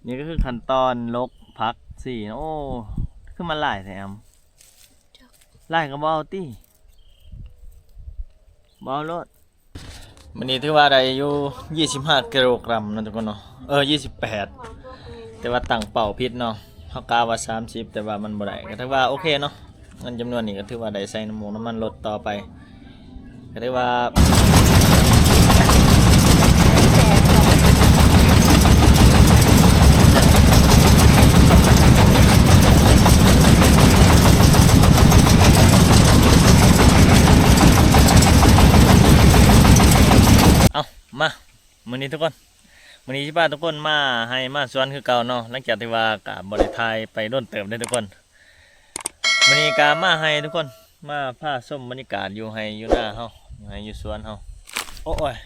ນີ້ກໍຄືຂັ້ນຕອນຫຼົກຜັກຊີເນາະ. ໂອ້ ຄືມັນຫຼາຍແທ້ອຳ. ຫຼາຍກໍບໍ່ເອົາຕິ ບໍ່ເອົາໂລດ. ມື້ນີ້ຖືວ່າໄດ້ຢູ່ຊາວຫ້າກິໂລກຣາມເນາະທຸກຄົນເນາະ. ເອີ ຊາວແປດ ແຕ່ວ່າຕັ້ງເປົ້າຜິດເນາະ. ເຮົາກະວ່າສາມສິບ ແຕ່ວ່າມັນບໍ່ໄດ້ ກໍຖືວ່າໂອເຄເນາະ. ເງິນຈຳນວນນີ້ກໍຖືວ່າໄດ້ໃສ່ນ້ຳມັນລົດຕໍ່ໄປ ກໍຖືວ່າ ເອົ້າ ມາ ມື້ນີ້ທຸກຄົນ ມື້ນີ້ຊິພາທຸກຄົນມາໄຮ່ມາສວນຄືເກົ່າເນາະ. ຫຼັງຈາກທີ່ວ່າກະບໍ່ໄດ້ຖ່າຍໄປດົນເຕີບເດ້ທຸກຄົນ. ມື້ນີ້ກະມາໄຮ່ທຸກຄົນ ມາພາຊົມບັນຍາກາດຢູ່ໄຮ່ຢູ່ນາເຮົາ ຢູ່ໄຮ່ຢູ່ສວນເຮົາ. ໂອ້ຍ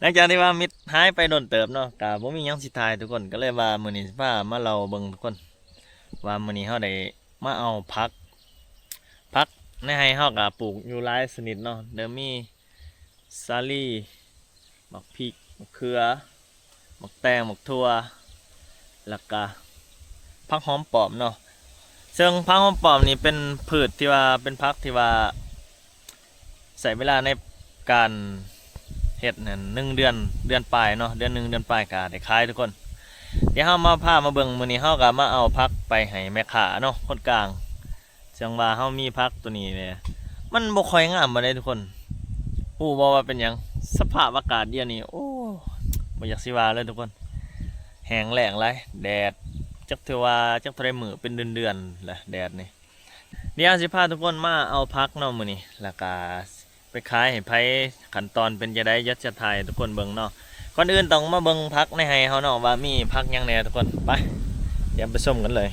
ຫຼັງຈາກທີ່ວ່າມິດຫາຍໄປດົນເຕີບເນາະ ກະບໍ່ມີຫຍັງຊິຖ່າຍທຸກຄົນ ກໍເລີຍວ່າມື້ນີ້ຊິພາມາເລົ່າເບິ່ງທຸກຄົນ ວ່າມື້ນີ້ເຮົາໄດ້ມາເອົາຜັກ ຜັກໃນໄຮ່ເຮົາກະປູກຢູ່ຫຼາຍຊະນິດເນາະ ເດີມີສາລີ ໝາກພິກ ໝາກເຂືອ ໝາກແຕງ ໝາກຖົ່ວ ແລ້ວກະຜັກຫອມປ້ອມເນາະ. ເຊິ່ງຜັກຫອມປ້ອມນີ້ເປັນພືດທີ່ວ່າ ເປັນຜັກທີ່ວ່າໃຊ້ເວລາໃນການເຮັດນັ້ນໜຶ່ງເດືອນ ເດືອນປາຍເນາະ ເດືອນໜຶ່ງເດືອນປາຍກະໄດ້ຂາຍທຸກຄົນ. ດຽວເຮົາມາ ພາມາເບິ່ງ ມື້ນີ້ເຮົາກະມາເອົາຜັກໄປໃຫ້ແມ່ຄ້າເນາະ ຄົນກາງ ເຊິ່ງວ່າເຮົາມີຜັກໂຕນີ້ແຫຼະ ມັນບໍ່ຄ່ອຍງາມປານໃດທຸກຄົນ. ຮູ້ບໍ່ວ່າເປັນຫຍັງ? ສະພາບອາກາດດຽວນີ້ ໂອ້ ບໍ່ຢາກຊິວ່າເລີຍທຸກຄົນ ແຫ້ງແລ້ງຫຼາຍ ແດດ ຈັກຖືວ່າຈັກເທົ່າໃດມື້ ເປັນເດືອນໆແຫຼະແດດນີ້. ດຽວຊິພາທຸກຄົນມາເອົາຜັກເນາະມື້ນີ້ ແລ້ວກະ ໄປຂາຍໃຫ້ໃຜ ຂັ້ນຕອນເປັນຈັ່ງໃດ ດຽວຈະຖ່າຍໃຫ້ທຸກຄົນເບິ່ງເນາະ. ກ່ອນອື່ນຕ້ອງມາເບິ່ງຜັກໃນໄຮ່ເຮົາເນາະ ວ່າມີຜັກຫຍັງແດ່ທຸກຄົນ. ໄປ ດຽວໄປຊົມກັນເລີຍ.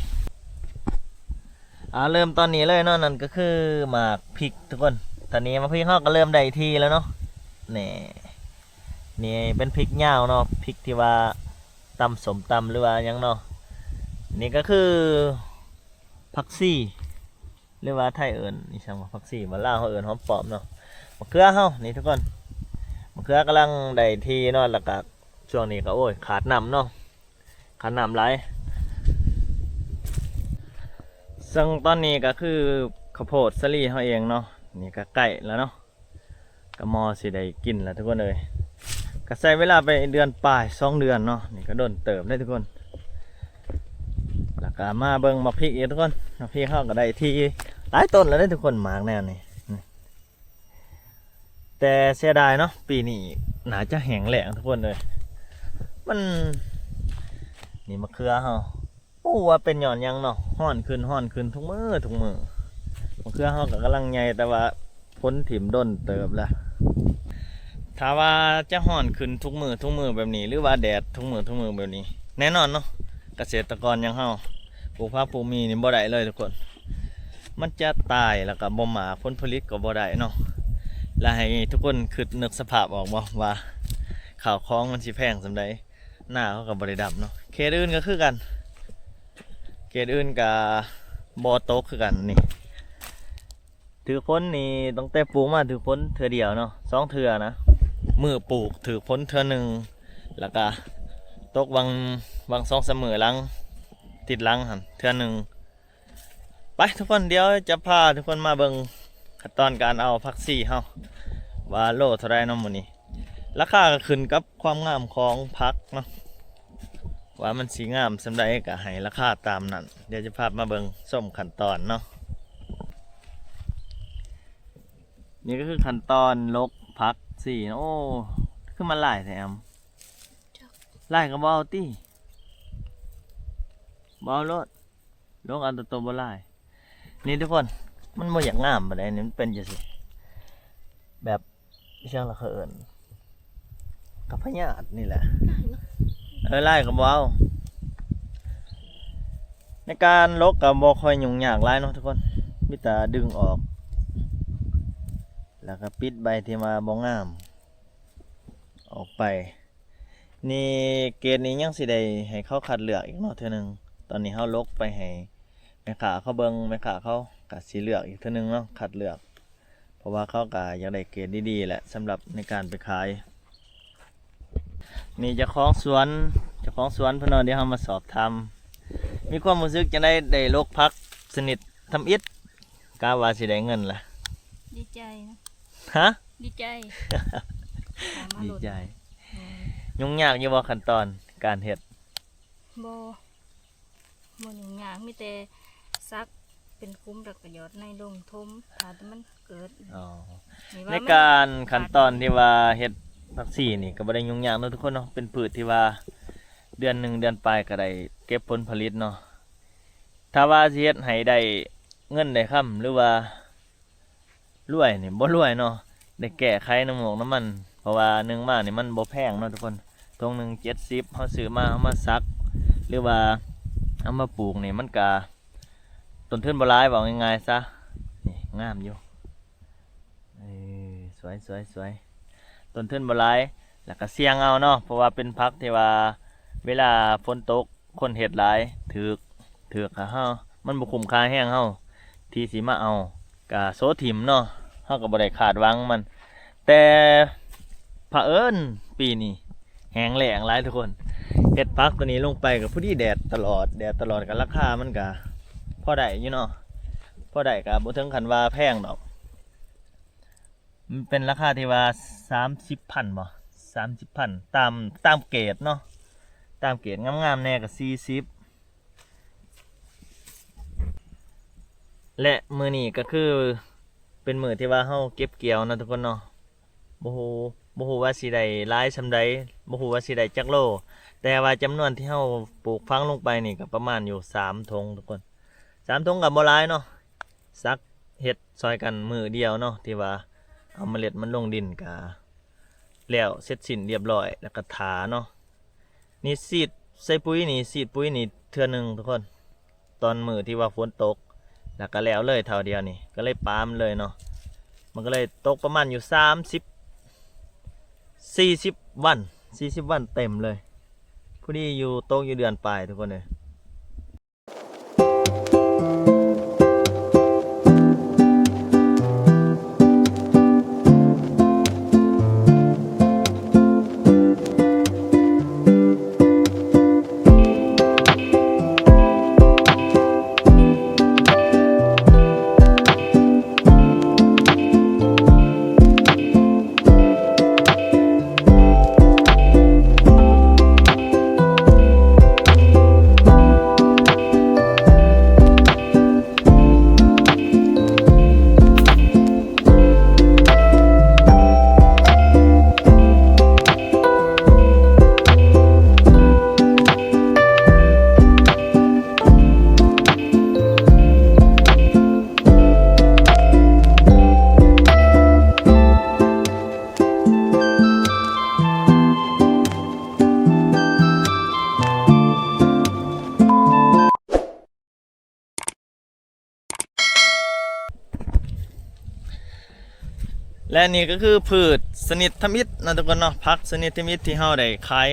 ອ່າ ເລີ່ມຕອນນີ້ເລີຍເນາະ ນັ້ນກໍຄືໝາກພິກທຸກຄົນ. ຕອນນີ້ໝາກພິກເຮົາກໍເລີ່ມໄດ້ທີ່ແລ້ວເນາະ. ນີ້ ນີ້ເປັນພິກຍາວເນາະ ພິກທີ່ວ່າຕຳສົ້ມຕຳ ຫຼືວ່າຫຍັງເນາະ. ນີ້ກໍຄືຜັກຊີ ຫຼືວ່າໄທເອີ້ນອີ່ຫຍັງວະ ຜັກຊີ ບ້ານລາວເຮົາເອີ້ນຫອມປ້ອມເນາະ. ໝາກເຂືອເຮົານີ້ທຸກຄົນ ໝາກເຂືອກຳລັງໄດ້ທີ່ເນາະ ແລ້ວກະຊ່ວງນີ້ກະ ໂອ້ຍ ຂາດນ້ຳເນາະ ຂາດນ້ຳຫຼາຍ. ເຊິ່ງຕອນນີ້ກະຄືເຂົ້າໂພດສາລີເຮົາເອງເນາະ ນີ້ກະໃກ້ແລ້ວເນາະ. ກະໝໍ່ຊິໄດ້ກິນແລ້ວທຸກຄົນເອີຍ. ກະໃຊ້ເວລາໄປເດືອນປາຍ ສອງເດືອນເນາະ ນີ້ກະດົນເຕີບເດ້ທຸກຄົນ. ແລ້ວກະມາເບິ່ງໝາກພິກອີກທຸກຄົນ ໝາກພິກເຮົາກະໄດ້ທີ່ຫຼາຍຕົ້ນແລ້ວເດ້ທຸກຄົນ ໝາກແນວນີ້. ແຕ່ເສຍດາຍເນາະ ປີນີ້ໜ້າຈະແຫ້ງແລ້ງທຸກຄົນເອີຍ. ມັນ ນີ້ໝາກເຂືອເຮົາ ບໍ່ຮູ້ວ່າເປັນຍ້ອນຫຍັງເນາະ ຮ້ອນຂຶ້ນ ຮ້ອນຂຶ້ນທຸກມື້ ທຸກມື້. ມະເຂືອເຮົາກໍກຳລັງໃຫຍ່ ແຕ່ວ່າພົ້ນຖິ້ມດົນເຕີບແລ້ວ. ຖ້າວ່າຈະຮ້ອນຂຶ້ນທຸກມື້ ທຸກມື້ແບບນີ້ ຫຼືວ່າແດດທຸກມື້ ທຸກມື້ແບບນີ້ ແນ່ນອນເນາະ ກະເສດຕະກອນຢ່າງເຮົາ ປູກຜັກປູກໝີ່ນີ້ບໍ່ໄດ້ເລີຍທຸກຄົນ. ມັນຈະຕາຍ ແລ້ວກໍບໍ່ໝາກ ຜົນຜະລິດກໍບໍ່ໄດ້ເນາະ. ແລ້ວໃຫ້ທຸກຄົນຄິດນຶກສະພາບອອກບໍ່ວ່າ ຂ້າວຂອງມັນຊິແພງສ່ຳໃດ? ນາເຮົາກໍບໍ່ໄດ້ດຳເນາະ. ເຂດອື່ນກໍຄືກັນ ເຂດອື່ນກໍບໍ່ຕົກຄືກັນນີ້. ຖືກຝົນນີ້ ຕັ້ງແຕ່ປູກມາຖືກຝົນເທື່ອດຽວເນາະ ສອງເທື່ອນະ. ມື້ປູກຖືກຝົນເທື່ອໜຶ່ງ ແລ້ວກະຕົກຫວ່າງ ຫວ່າງສອງສາມມື້ຫຼັງ ຕິດຫຼັງຫັ້ນເທື່ອໜຶ່ງ. ໄປທຸກຄົນ ດຽວຈະພາທຸກຄົນມາເບິ່ງຂັ້ນຕອນການເອົາຜັກຊີເຮົາ ວ່າໂລເທົ່າໃດເນາະມື້ນີ້. ລາຄາກໍຂຶ້ນກັບຄວາມງາມຂອງຜັກເນາະ ວ່າມັນຊິງາມສ່ຳໃດກໍໃຫ້ລາຄາຕາມນັ້ນ. ດຽວຈະພາມາເບິ່ງຊົມຂັ້ນຕອນເນາະ. ນີ້ກໍຄືຂັ້ນຕອນຫຼົກຜັກຊີເນາະ. ໂອ້ ຄືມັນຫຼາຍແທ້ອຳ. ຫຼາຍກໍບໍ່ເອົາຕິ ບໍ່ເອົາໂລດ. ຫຼົກເອົາແຕ່ໂຕບໍ່ຫຼາຍ. ນີ້ທຸກຄົນ ມັນບໍ່ຢາກງາມປານໃດນີ້ ມັນເປັນຈັ່ງຊີ້ ແບບ ອີ່ຫຍັງລະເຂົາເອີ້ນ ກັບພະຍາດນີ້ແຫຼະ. ເອີ ຫຼາຍກໍບໍ່ເອົາ. ໃນການຫຼົກກໍບໍ່ຄ່ອຍຫຍຸ້ງຍາກຫຼາຍເນາະທຸກຄົນ ມີແຕ່ດຶງອອກ ແລ້ວກໍປິດໃບທີ່ວ່າບໍ່ງາມອອກໄປ. ນີ້ເກດນີ້ຍັງຊິໄດ້ໃຫ້ເຂົາຄັດເລືອກອີກເນາະເທື່ອໜຶ່ງ. ຕອນນີ້ເຮົາຫຼົກໄປໃຫ້ແມ່ຄ້າເຂົາເບິ່ງ ແມ່ຄ້າເຂົາກະຊິເລືອກອີກເທື່ອໜຶ່ງເນາະ ຄັດເລືອກ ເພາະວ່າເຂົາກະຢາກໄດ້ເກດດີໆແຫຼະ ສຳລັບໃນການໄປຂາຍ. ນີ້ເຈົ້າຂອງສວນ ເຈົ້ ຂອງສວນເພິ່ນເນາະ ດຽວເຮົາມາສອບຖາມ ມີຄວາມຮູ້ສຶກຈັ່ງໃດ ໄດ້ລົກຜັກຊະນິດທຳອິດ ກະວ່າຊິໄດ້ເງິນລະ? ດີໃຈນະ. ຮະ? ດີໃຈ. ດີໃຈ. ອືມ ຫຍຸ້ງຍາກຢູ່ບໍ່ຂັ້ນຕອນການເຮັດ? ບໍ່. ບໍ່ຫຍຸ້ງຍາກ ມີແຕ່ສັກເປັນຂຸມ ແລ້ວກໍຢອດໃນລົງຖົມ ຖ້າແຕ່ມັນເກີດ. ອໍ ໃນການຂັ້ນຕອນທີ່ວ່າເຮັດຜັກຊີນີ້ກໍບໍ່ໄດ້ຫຍຸ້ງຍາກເນາະທຸກຄົນເນາະ ເປັນພືດທີ່ວ່າເດືອນໜຶ່ງເດືອນປາຍກໍໄດ້ເກັບຜົນຜະລິດເນາະ. ຖ້າວ່າຊິເຮັດໃຫ້ໄດ້ເງິນໄດ້ຄຳ ຫຼືວ່າ ລວຍນີ້ບໍ່ລວຍເນາະ ໄດ້ແກ້ໄຂນ້ຳໝົກນ້ຳມັນ ເພາະວ່າໜຶ່ງມານີ້ມັນບໍ່ແພງເນາະທຸກຄົນ ຖົງໜຶ່ງເຈັດສິບ ເຮົາຊື້ມາເຮົາມາສັກ ຫຼືວ່າເອົາມາປູກນີ້ ມັນກະຕົ້ນທຶນບໍ່ຫຼາຍ ເວົ້າງ່າຍໆຊະ. ນີ້ງາມຢູ່ ເອີ ສວຍໆໆ ຕົ້ນທຶນບໍ່ຫຼາຍ ແລ້ວກະສ່ຽງເອົາເນາະ ເພາະວ່າເປັນຜັກທີ່ວ່າເວລາຝົນຕົກ ຄົນເຮັດຫຼາຍ ຖືກ ຖືກເຮົາ ມັນບໍ່ຄຸ້ມຄ່າແຮງເຮົາທີ່ຊິມາເອົາ ກະໂຊະຖິ້ມເນາະ ເຮົາກໍບໍ່ໄດ້ຄາດຫວັງມັນ. ແຕ່ຜະເອີນປີນີ້ແຫ້ງແລ້ງຫຼາຍທຸກຄົນ ເຮັດຜັກຕົວນີ້ລົງໄປກໍພໍດີແດດຕະຫຼອດ ແດດຕະຫຼອດ ກໍລາຄາມັນກໍພໍໄດ້ຢູ່ເນາະ ພໍໄດ້ ກໍບໍ່ເຖິງຂັ້ນວ່າແພງດອກ. ມັນເປັນລາຄາທີ່ວ່າສາມສິບພັນບໍ ສາມສິບພັນ ຕາມ ຕາມເກດເນາະ ຕາມເກດງາມໆແດ່ກໍສີ່ສິບ. ແລະມື້ນີ້ກໍຄືເປັນມື້ທີ່ວ່າເຮົາເກັບກ່ຽວເນາະທຸກຄົນເນາະ ບໍ່ຮູ້ ບໍ່ຮູ້ວ່າຊິໄດ້ຫຼາຍສ່ຳໃດ ບໍ່ຮູ້ວ່າຊິໄດ້ຈັກໂລ ແຕ່ວ່າຈຳນວນທີ່ເຮົາປູກຝັງລົງໄປນີ້ກໍປະມານຢູ່ສາມຖົງທຸກຄົນ ສາມຖົງກໍບໍ່ຫຼາຍເນາະ ສັກເຮັດຊ່ອຍກັນມື້ດຽວເນາະ ທີ່ວ່າເອົາເມລັດມັນລົງດິນກະແລ້ວເສັດສິ້ນລຽບຮ້ອຍ ແລ້ວກະຖ້າເນາະ. ນີ້ສີດໃສ່ປຸ໋ຍນີ້ ສີດປຸ໋ຍນີ້ເທື່ອໜຶ່ງທຸກຄົນ ຕອນມື້ທີ່ວ່າຝົນຕົກ ແລ້ວກະແລ້ວເລີຍ ເທົ່າດຽວນີ້ກໍເລີຍປາມັນເລີຍເນາະ ມັນກໍເລີຍຕົກປະມານຢູ່ສາມສິບ ສີ່ສິບວັນ ສີ່ສິບວັນເຕັມເລີຍ ພໍດີຢູ່ ຕົກຢູ່ເດືອນປາຍທຸກຄົນເອີຍ. ແລະນີ້ກໍຄືພືດຊະນິດທຳອິດເນາະທຸກຄົນເນາະ ຜັກຊະນິດທຳອິດທີ່ເຮົາໄດ້ຂາຍ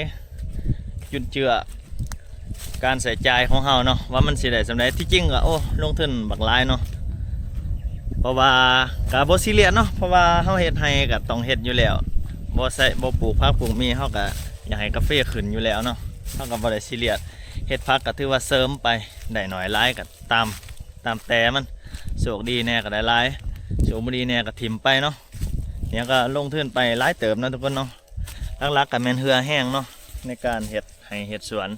ຈຸນເຈືອການໃຊ້ຈ່າຍຂອງເຮົາເນາະ ວ່າມັນຊິໄດ້ສ່ຳໃດ. ທີ່ຈິງກໍ ໂອ້ ລົງທຶນບັກຫຼາຍເນາະ ເພາະວ່າກໍບໍ່ຊີຣຽສເນາະ ເພາະວ່າເຮົາເຮັດໄຮ່ກໍຕ້ອງເຮັດຢູ່ແລ້ວ ບໍ່ໃສ່ ບໍ່ປູກຜັກປູກໝີ່ ເຮົາກໍຢາກໃຫ້ກາເຟຂຶ້ນຢູ່ແລ້ວເນາະ ເຮົາກໍບໍ່ໄດ້ຊີຣຽສ. ເຮັດຜັກກໍຖືວ່າເສີມໄປ ໄດ້ໜ້ອຍຫຼາຍກໍຕາມ ຕາມແຕ່ມັນ ໂຊກດີແດ່ກໍໄດ້ຫຼາຍ ໂຊກບໍ່ດີແດ່ກໍຖິ້ມໄປເນາະ. ຫຍັງກໍລົງທຶນໄປຫຼາຍເຕີບເນາະທຸກຄົນເນາະ ຫຼັກໆກໍແມ່ນເຫື່ອແຮງເນາະ ໃນການເຮັດໄຮ່ເຮັດສວນ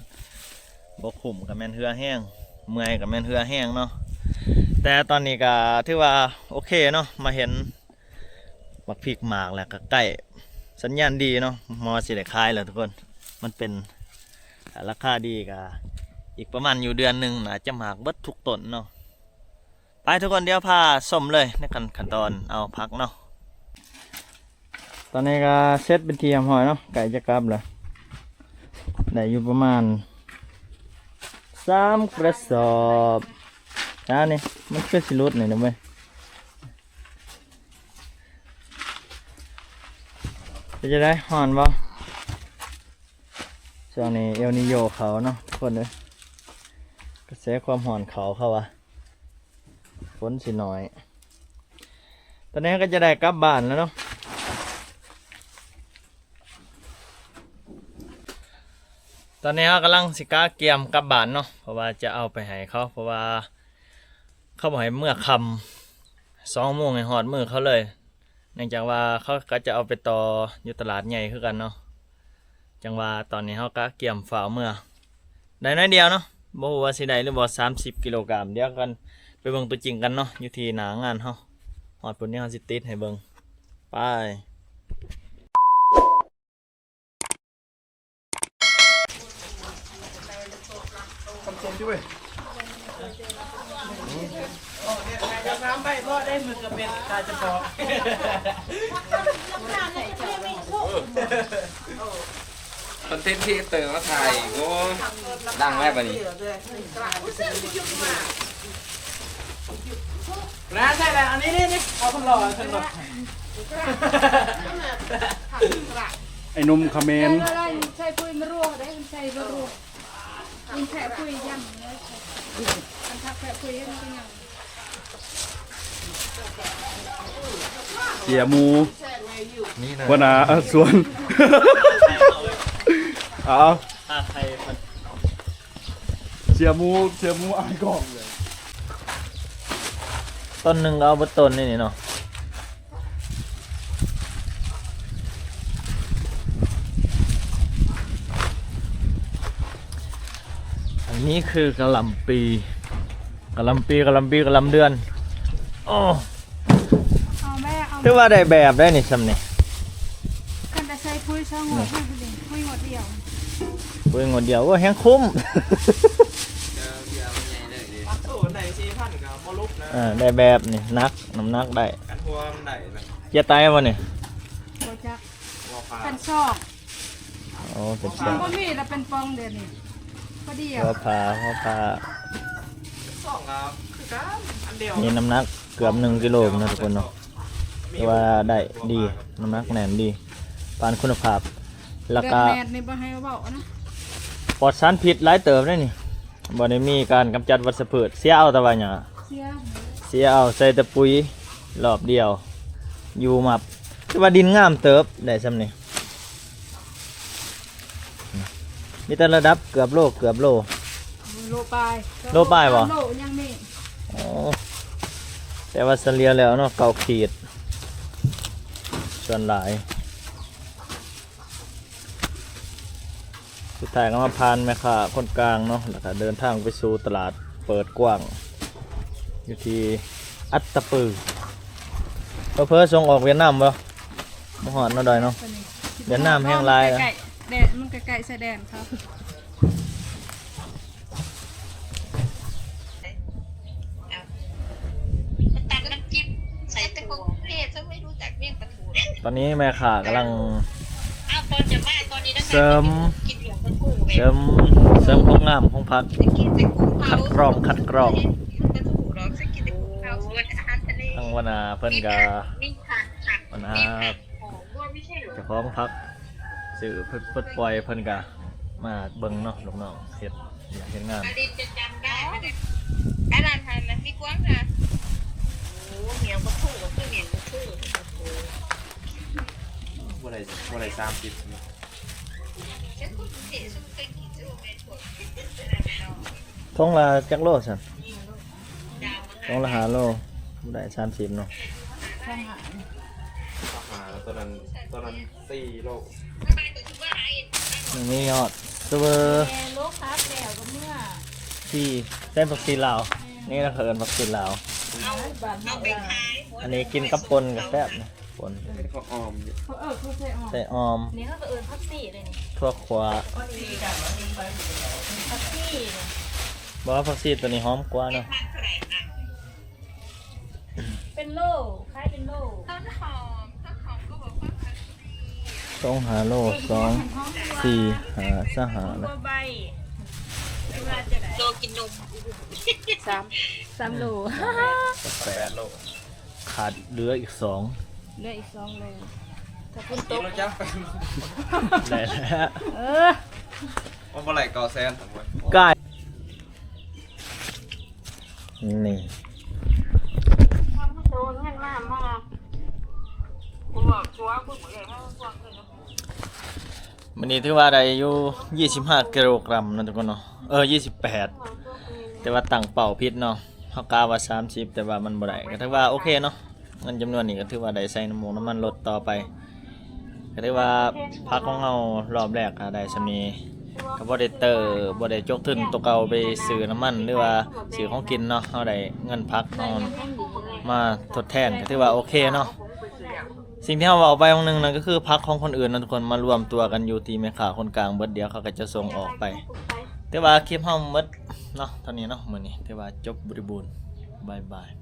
ບໍ່ຄຸ້ມກໍແມ່ນເຫື່ອແຮງ ເມື່ອຍກໍແມ່ນເຫື່ອແຮງເນາະ. ແຕ່ຕອນນີ້ກໍຖືວ່າໂອເຄເນາະ ມາເຫັນ ໝາກພິກໝາກແລ້ວກໍໃກ້ສັນຍານດີເນາະ ໝໍຊິໄດ້ຂາຍແລ້ວທຸກຄົນ ມັນເປັນ ອ່າ ລາຄາດີ ກໍອີກປະມານຢູ່ເດືອນໜຶ່ງ ໜ້າຈະໝາກເບິດທຸກຕົ້ນເນາະ. ໄປທຸກຄົນ ດຽວພາຊົມເລີຍໃນຂັ້ນ ຂັ້ນຕອນເອົາຜັກເນາະ. ຕອນນີ້ກໍເສັດເປັນທີ່ຮຽບຮ້ອຍເນາະ ໃກ້ຈະກັບແລ້ວ ໄດ້ຢູ່ປະມານສາມກະສອບ. ອ່າ ນີ້ມັນຄືຊິຫຼຸດນີ້ນະເວີຍ. ເປັນຈັ່ງໃດ ຮ້ອນບໍ່? ຊ່ວງນີ້ເອລນີໂຍເຂົ້າເນາະທຸກຄົນເອີຍ ກະແສຄວາມຮ້ອນເຂົ້າ ເຂົາວ່າຝົນຊິໜ້ອຍ. ຕອນນີ້ເຮົາກໍຈະໄດ້ກັບບ້ານແລ້ວເນາະ. ຕອນນີ້ເຮົາກຳລັງຊິກະກຽມກັບບ້ານເນາະ ເພາະວ່າຈະເອົາໄປໃຫ້ເຂົາ ເພາະວ່າເຂົາບອກໃຫ້ເມືອຄ່ຳ ສອງໂມງໃຫ້ຮອດມື້ເຂົາເລີຍ ເນື່ອງຈາກວ່າເຂົາກໍຈະເອົາໄປຕໍ່ຢູ່ຕະຫຼາດໃຫຍ່ຄືກັນເນາະ. ຈັ່ງວ່າຕອນນີ້ເຮົາກະກຽມຟ້າວເມືອ ໄດ້ໜ້ອຍດຽວເນາະ ບໍ່ຮູ້ວ່າຊິໄດ້ຫຼືບໍ່ ສາມສິບກິໂລກຣາມ. ດຽວກັນໄປເບິ່ງຕົວຈິງກັນເນາະ ຢູ່ທີ່ໜ້າງານເຮົາ. ຮອດພຸ້ນດຽວເຮົາຊິຕິດໃຫ້ເບິ່ງ ໄປ. ຄອນເທັນຄຣີເອເຕີມາຖ່າຍ ໂອ້ ດັງແລ້ວບັດນີ້. ນະ ໃສ່ແລ້ວ ອັນນີ້ ນີ້ ນີ້ ເອົາຄົນຫຼໍ່ ຄົນຫຼໍ່ ໄອ້ໜຸ່ມຂະເໝນ ໃສ່ປຸ໋ຍມັນຮົ່ວເດ້ ມັນໃສ່ບໍ່ຮົ່ວ ມັນແພະປຸ໋ຍຢ່າງເດີ ມັນທັກແພະປຸ໋ຍໃຫ້ມັນເປັນຫຍັງ. ເສຍໝູ ນີ້ນະ ຫົວໜ້າສວນ ເອົາ ເສຍໝູ ເສຍໝູອາຍກ້ອງເລີຍ. ຕົ້ນໜຶ່ງກໍເອົາເບິດຕົ້ນນີ້ເນາະ. ອັນນີ້ຄືກະຫຼ່ຳປີ ກະຫຼ່ຳປີ ກະຫຼ່ຳປີ ກະຫຼ່ຳເດືອນ. ໂອ້ ເອົາແມ່ ເອົາ ຖືວ່າໄດ້ແບບໄດ໋ນີ້ ຊ່ຳນີ້. ຄັນຈະໃສ່ປຸ໋ຍສອງງວດ ປຸ໋ຍງວດດຽວ ປຸ໋ຍງວດດຽວ ໂອ້ ແຮງຄຸ້ມ. ໂອ້ ໄດ້ສີ່ພັນກໍບໍ່ຫຼຸບນະ. ເອີ ໄດ້ແບບນີ້ ໜັກ ນ້ຳໜັກໄດ້ ກັນຫົວມັນໄດ້ນະ. ເກຍໄຕບໍ່ນີ້? ບໍ່ຈັກ ຄັນຊອກ. ໂອ້ ເປັນຊອກ ບໍ່ມີລະ ເປັນປ່ອງດຽວນີ້ ພໍດີ ຫົວຜ່າ ຫົວຜ່າ ຊອກກໍຄືກັນ ອັນດຽວ ມີນ້ຳໜັກເກືອບໜຶ່ງກິໂລພຸ້ນນະທຸກຄົນເນາະ. ແຕ່ວ່າໄດ້ດີ ນ້ຳໜັກແໜ້ນດີ ຜ່ານຄຸນນະພາບ ແລ້ວກະ ແໜ້ນນີ້ບໍ່ໃຫ້ເວົ້ານະ ປອດສານພິດຫຼາຍເຕີບເດ້ນີ້. ບໍ່ໄດ້ມີການກຳຈັດວັດຊະພືດ ເສຍເອົາແຕ່ວ່າຫຍ້າ ເສຍ ເສຍເອົາ ໃສ່ແຕ່ປຸ໋ຍລອບດຽວ ຢູ່ໝັບ. ແຕ່ວ່າດິນງາມເຕີບ ໄດ້ຊ່ຳນີ້ ມີແຕ່ລະດັບເກືອບໂລ ເກືອບໂລ ໂລປາຍ ໂລປາຍບໍ່? ໂລຍັງມີ. ໂອ້ ແຕ່ວ່າສະເລ່ຍແລ້ວເນາະ ເກົ້າຂີດ ສ່ວນຫຼາຍ. ສຸດທ້າຍກໍມາຜ່ານແມ່ຄ້າຄົນກາງເນາະ ແລ້ວກໍເດີນທາງໄປສູ່ຕະຫຼາດເປີດກວ້າງ ຢູ່ທີ່ອັດຕະປື. ເຜີໆສົ່ງອອກຫວຽດນາມບໍ່? ບໍ່ຮອດເນາະດອຍເນາະ ຫວຽດນາມແຮງຫຼາຍ. ແດນ ມັນໃກ້ໆຊາຍແດນເຂົາ. ຕຳນ້ຳຈິ້ມໃສ່ ແຕ່ຄົນກຸງເທບ ເຂົາໄມ່ຮູ້ຈັກໝ້ຽງປາທູເດ້. ຕອນນີ້ແມ່ຄ້າກຳລັງ ອ້າວ ກ່ອນຈະມາຕອນນີ້ນະ ເສີມ ກິນໝ້ຽງປາທູ ເສີມ ເສີມຄວາມງາມຂອງຜັກ ໄປກິນແຕ່ກຸ້ງເຜົາ ຄັດກຣອງ ຄັດກຣອງ ປາທູດອກ ໄປກິນແຕ່ກຸ້ງເຜົາ ສ່ວນອາຫານທະເລ ທາງຫົວໜ້າເພິ່ນກໍ ມີຜັກ ມີຜັກ ຫົວໜ້າ ເຈົ້າຂອງຜັກ ຊື່ເພິ່ນປົດປ່ອຍ ເພິ່ນກະມາເບິ່ງເນາະ ລູກນ້ອງເຮັດວຽກເຮັດງານ. ອາລິນຈະຈຳໄດ້ບໍ່ເດ? ອັນນັ້ນຫັ້ນນະ ມີກວາງນະ. ໂອ້ ໝ້ຽງປາທູກໍຄືໝ້ຽງປາທູ. ບໍ່ໄດ້ ບໍ່ໄດ້ສາມສິບ. ຖົງລະຈັກໂລຊັ້ນ? ຖົງລະຫ້າໂລ ບໍ່ໄດ້ສາມສິບເນາະ. ຫ້າ ຕອນນັ້ນ ຕອນນັ້ນສີ່ໂລ ຍັງມີຍອດສະເວີ ແມ່ນໂລຄັບແລ້ວກໍເມືອ ສີ່ ໃສ່ຜັກຊີລາວ ນີ້ລະເຂົາເອີ້ນຜັກຊີລາວ. ເອົາ ເອົາໄປຂາຍ ອັນນີ້ກິນກັບປົ່ນກໍແຊບນະ ປົ່ນ ເປັນເຂົາອອມຢູ່ ເຂົາ ເອີ ເຂົາໃສ່ອອມ ໃສ່ອອມ ນີ້ເຂົາກໍເອີ້ນຜັກຊີເດ້ນີ້ ຖົ່ວຂົ້ວ ຜັກຊີ ຜັກຊີນີ້ ບໍ່ ຜັກຊີຕົວນີ້ຫອມກວ່າເນາະ. ເປັນໂລ ຂາຍເປັນໂລ ຕົ້ນຫອມ ຕົ້ນຫອມກໍບອກວ່າຜັກຊີ ສອງ ຫ້າໂລ ສອງ ສີ່ ຫ້າ ຊາວຫ້ານະ ໂລກິນນົມ ສາມ ສາມໂລ ແປດໂລ ຂາດເຫຼືອອີກສອງ ເຫຼືອອີກສອງໂລ ຖ້າຝົນຕົກ ໄດ້ແລ້ວ ເອີ ມັນບໍ່ໄຫຼເກົ້າແສນ ກາຍ ນີ້ ເງິນມາ ມາ ກູບອກຕົວະ ກູບໍ່ໄດ້ມາທວງເງິນນຳ ມື້ນີ້ຖືວ່າໄດ້ຢູ່ ຊາວຫ້າ ກິໂລກຣາມເນາະທຸກຄົນເນາະ ເອີ ຊາວແປດ ແຕ່ວ່າຕັ້ງເປົ້າຜິດເນາະ ເຮົາກະວ່າ ສາມສິບ ແຕ່ວ່າມັນບໍ່ໄດ້ ກໍຖືວ່າໂອເຄເນາະ ເງິນຈຳນວນນີ້ກໍຖືວ່າໄດ້ໃສ່ນ້ຳມັນລົດຕໍ່ໄປ ກໍຖືວ່າຜັກຂອງເຮົາຮອບແລກກໍໄດ້ສ່ຳນີ້ ກໍບໍ່ໄດ້ເຕີ ບໍ່ໄດ້ຈົກທຶນໂຕເກົ່າໄປຊື້ນ້ຳມັນ ຫຼືວ່າຊື້ຂອງກິນເນາະ ເຮົາໄດ້ເງິນຜັກເຮົາມາທົດແທນ ກໍຖືວ່າໂອເຄເນາະ. ສິ່ງທີ່ເຮົາເວົ້າໄປຫວ່າງໜຶ່ງນັ້ນກໍຄືຜັກຂອງຄົນອື່ນເນາະທຸກຄົນ ມາລວມຕົວກັນຢູ່ທີ່ແມ່ຄ້າຄົນກາງເບິດ ດຽວເຂົາກໍຈະສົ່ງອອກໄປ ແຕ່ວ່າຄລິບເຮົາໝົດເນາະ ເທົ່ານີ້ເນາະ ມື້ນີ້ຖືວ່າຈົບບໍລິບູນ ບາຍບາຍ.